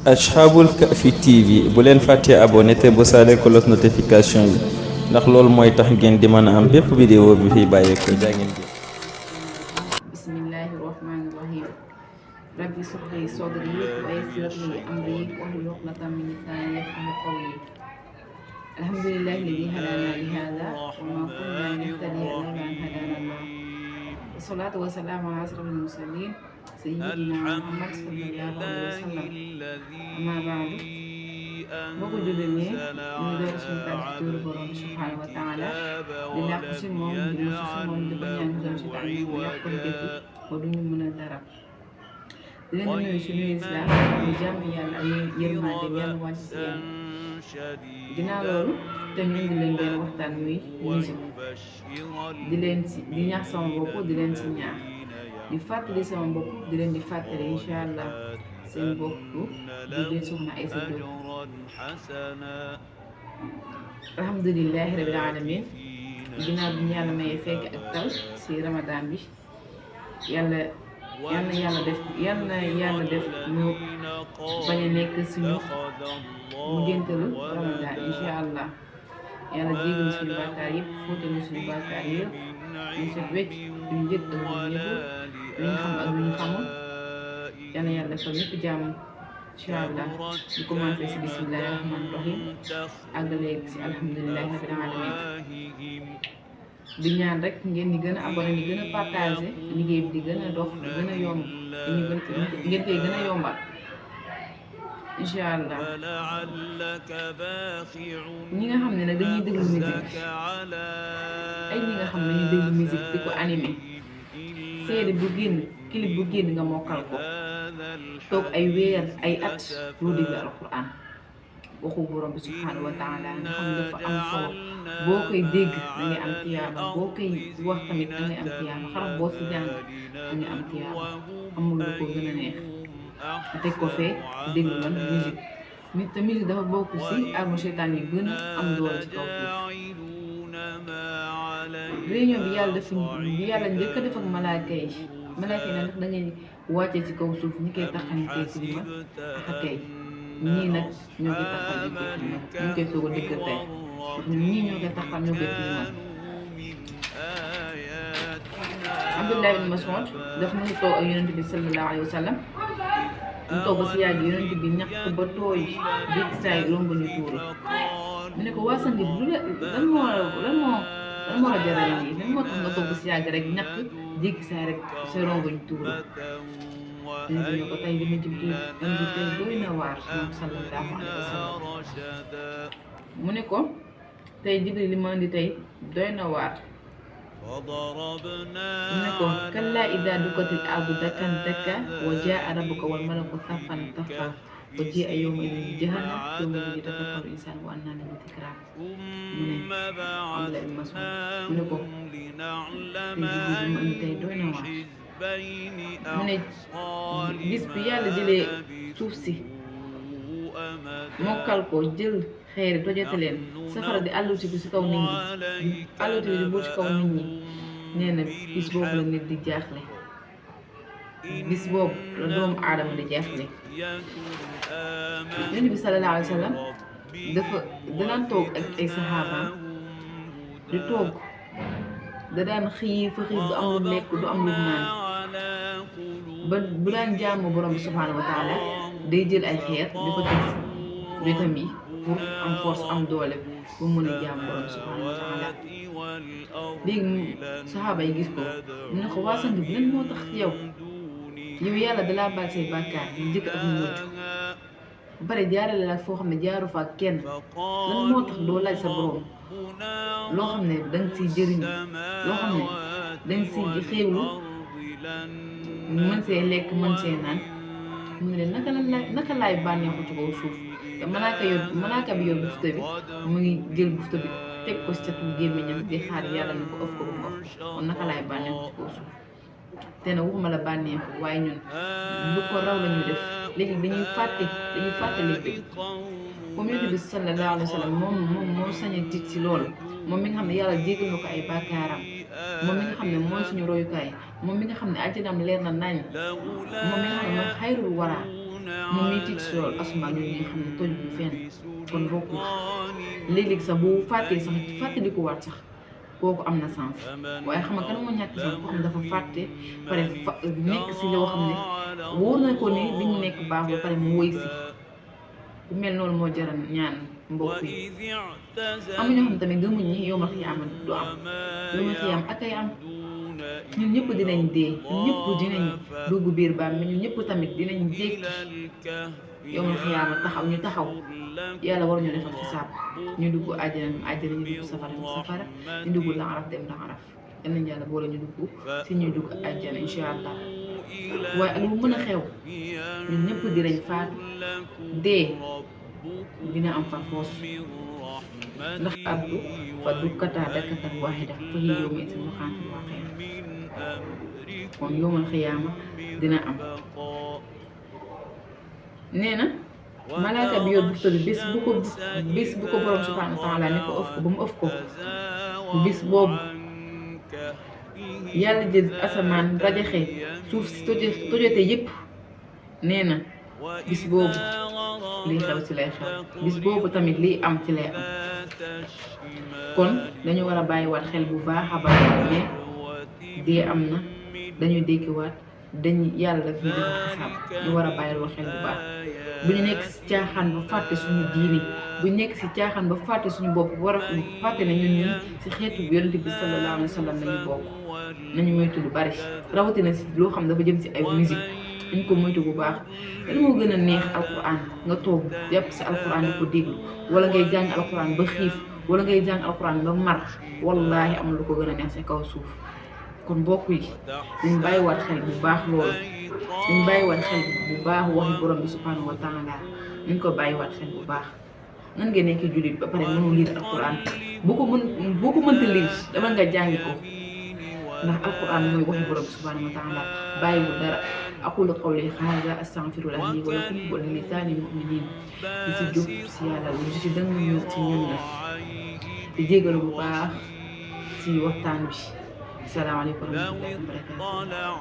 Ashabul Kahfi TV bu leen fàttee abonné te bu saale cloche notification yi ndax loolu mooy tax ngeen di mën a am bépp vidéo bi fiy bàyyeekoo jaa ngeen jëf. bismillahi rahmani rahim rabbi shrah li sadri wa yassir li amri wahlul uqdatan min lisani yafqahu qawli alhamdulillahi alladhi hadana li hadha wa ma kunna linahtadiya lawla an hadana Allah wassalatu wassalamu ala ashrafil mursalin sayyidina Muhammad sallallahu alayhi wa sallam amma ba'du mbokku jullit ñi ñu door suñu kàddu ci tuuru borom bi subhanahu wa taala di làkk si moom di musu si moom di ko ñaan musal si tax ñu yàqul jëfi ba duñu mën a dara di leen di nuyu si nuyu islam di jàmm yàlla ak yërmande yàlla wàcc si yéen ginnaaw loolu te ñu ngi leen benn waxtaan muy musique di leen si di ñaax sama bopp di leen si ñaax di fàttali sama bopp di leen di fàttali incha allah seen bopp di leen soxna Aïssa Diop alhamdulilahi rabil alamin ginnaaw bi ñu yàlla mayee fekk ak tal si ramadan bi yàlla def ñu bañ a nekk suñu mujjantalu ramadan incha allah yàlla jégal suñu bàkkaar yëpp fóotal suñu bàkkaar yëpp ñu set wecc duñu njëkk ak duñu ñëpp duñu xam ak duñu xamul yàlla defal ñëpp jàmm incha allah ñu commencé si bismillahi rahmani rahim àggalee si alhamdulilahi rabbil alamin di ñaan rek ngeen di gën a abonné di gën a partagé liggéey bi di gën a dox di gën a yomb ngeen koy gën a yombal incha allah ñi nga xam ne nag dañuy déglu musique ay ñi nga xam ne dañuy déglu musique di ko animé série bu génn clip bu génn nga mokkal ko toog ay weer ay at loo déglu alquran waxu borom bi subhanahu wa taala nga xam ne dafa am solo boo koy dégg da ngay am tiyaaba boo koy wax tamit da ngay am tiyaaba xaraf boo si jàng da ngay am tiyaaba amul lu ko gën a neex nga teg ko fee déglu lan musique te musique dafa bokk si arme seytaan yi gën a am doole ci kaw fii réunion bi yàlla njëkk a def ak malaaka yi nag ndax da ngay wàccee ci kaw suuf ñi koy taxal ñu koy tilima ak kay ñii nag ñoo koy taxal ñu koy tilima ñu koy soog a dëggal tey ndax ñii ñoo koy taxal ñoo koy tilima Abdullah ibn Mas'ud daf mu toog ak yonent bi sallallahu alayhi wa sallam mu toog ba si yàgg yonent bi ñàkk ba tooy jékki saa yi romb ñu tuuru mu ne ko waa sang bi lan moo la jaral lii lan moo tax nga toog ba si yàgg rek ñàkk jékki saa rek sa romb ñu tuuru yonent bi ne ko tey dama Jibril indi tey doy na waar moom sallallahu alayhi wa sallam mu ne ko tey Jibril li ma indi tey doy na waar mu ne ko kallaa idaa dukkatil ardu dakkan dakka wa jaa rabbuka wal malaku saffan saffan wa jii a yawma idin bi jahannam yawma idin yatafakkaru insaan wa annaa lahu dhikraa mu ne Abdullah ibn Mas'ud mu ne ko tey Jibril li ma indi tey doy na waar mu ne bis bi yàlla jëlee suuf si mokkal ko jël xeeri tojate leen safara di àlluti bi si kaw nit ñi àlluti bi di buur si kaw nit ñi nee na bis boobu la nit di jaaxle bis boobu la doomu aadama di jaaxle Yonent bi sallallahu alayhi wa sallam danaan toog ak ay saxaabaam di toog da daan xiif du am lu lekk du am lu naan ba bu daan jaamu borom bi subhanahu wa taala day jël ay xeer di ko teg wetam yi pour am force am doole pour mën a jaamu borom bi subhanahu wa taala léegi saxaaba yi gis ko mu ne ko waa sang bi lan moo tax yow yàlla dalaa baal say bàkkaar yi njëkk ak ñu mujj ba pare jaarale la foo xam ne jaaru fa ak kenn lan moo tax doo laaj sa borom loo xam ne danga siy jëriñu loo xam ne danga siy xéewlu mën see lekk mën see naan mu ne leen naka laay bànneexu ci kaw suuf te malaaka bi yor bufta bi mu ngi jël bufta bi teg ko si catu gémmiñam di xaar yàlla na ko ëf ko bu mu ëf kon naka laay bànneexu ci kaw suuf te ne waxuma la bànneexu waaye ñun lu ko raw la ñu def léegi dañuy fàtte léegi comme Yonent bi sallallahu alayhi wa sallam moom moo sañ a tiit si loolu moom mi nga xam ne yàlla jéggal na ko ay bàkkaaram moom mi nga xam ne mooy suñu royukaay moom mi nga xam ne àjjanaam leer na nañ moom mi nga xam ne mooy xayrul wara moom mii tiit si loolu asuma ñun ñi nga xam ne toj ñu fenn kon mbokk yi léeg-léeg sax bu fàttee sax fàttaliku waat sax kooku am na sens waaye xam nga kan moo ñàkk sax koo xam ne dafa fàtte pare nekk si loo xam ne wóor na ko ni li mu nekk baax ba pare mu woy si ku mel noonu moo jaral ñaan mbokk yi am ñoo xam tamit gëmuñ ñi yow ma xiyaama du am yow ma xiyaam ak ay am ñun ñëpp dinañ dee ñun ñëpp dinañ dugg biir baam mi ñun ñëpp tamit dinañ jékki yow ma xiyaama taxaw ñu taxaw yàlla war ñu defal xisaab ñu dugg àjjana ñu dugg safara ñu dugg laaraf dem laaraf yal nañ yàlla boole ñu dugg si ñuy dugg àjjana incha allah waaye ak lu mën a xew ñun ñëpp dinañ faatu dee dina am far foos ndax addu fa dukkataa dakkatan waahida fa hiya yawma idin waqa'atul waaqi'a kon yawmal xiyaama dina am nee na malaaka bi yor bufta bi bis bu ko borom subhaanahu wa taala ne ko ëf ko ba mu ëf ko bis boobu yàlla jël asamaan rajaxe suuf si tojate yépp nee na bis boobu lii xew ci lay xew bis boobu tamit lii am ci lay am kon dañu war a bàyyiwaat xel bu baax a baax ne dee am na dañuy dékkiwaat dañu yàlla daf ñu defal xisaab ñu war a bàyyiloo xel bu baax bu ñu nekk si caaxaan ba fàtte suñu diini bu ñu nekk si caaxaan ba fàtte suñu bopp war a fàtte ne ñun ñi si xeetu yonent bi sallallahu alayhi wa sallam lañu bokk nañu moytu lu bari rawatina si loo xam dafa jëm si ay musique dañ ko moytu bu baax lan moo gën a neex alquran nga toog jàpp si alquran di ko déglu wala ngay jàng alquran ba xiif wala ngay jàng alquran ba mar wallaahi amul lu ko gën a neex si kaw suuf kon mbokk yi dañ bàyyiwaat xel bu baax loolu dañ bàyyiwaat xel bu baax waxi borom bi subhanahu wa taala nañ ko bàyyiwaat xel bu baax nan nga nekk jullit ba pare mënoo lire alquran boo ko mënta lire dama nga jàngi ko ndax alquran mooy waxi borom bi subhanahu wa taala bàyyiwul dara aqulu qawli haadha astaghfirullah li wa lakum wa li lisaanil mu'minin di si jub si yàlla lu si dëng ñu si ñun la di jégalu bu baax si waxtaan bi. Assalamu alaikum warahmatullahi wabarakatuh.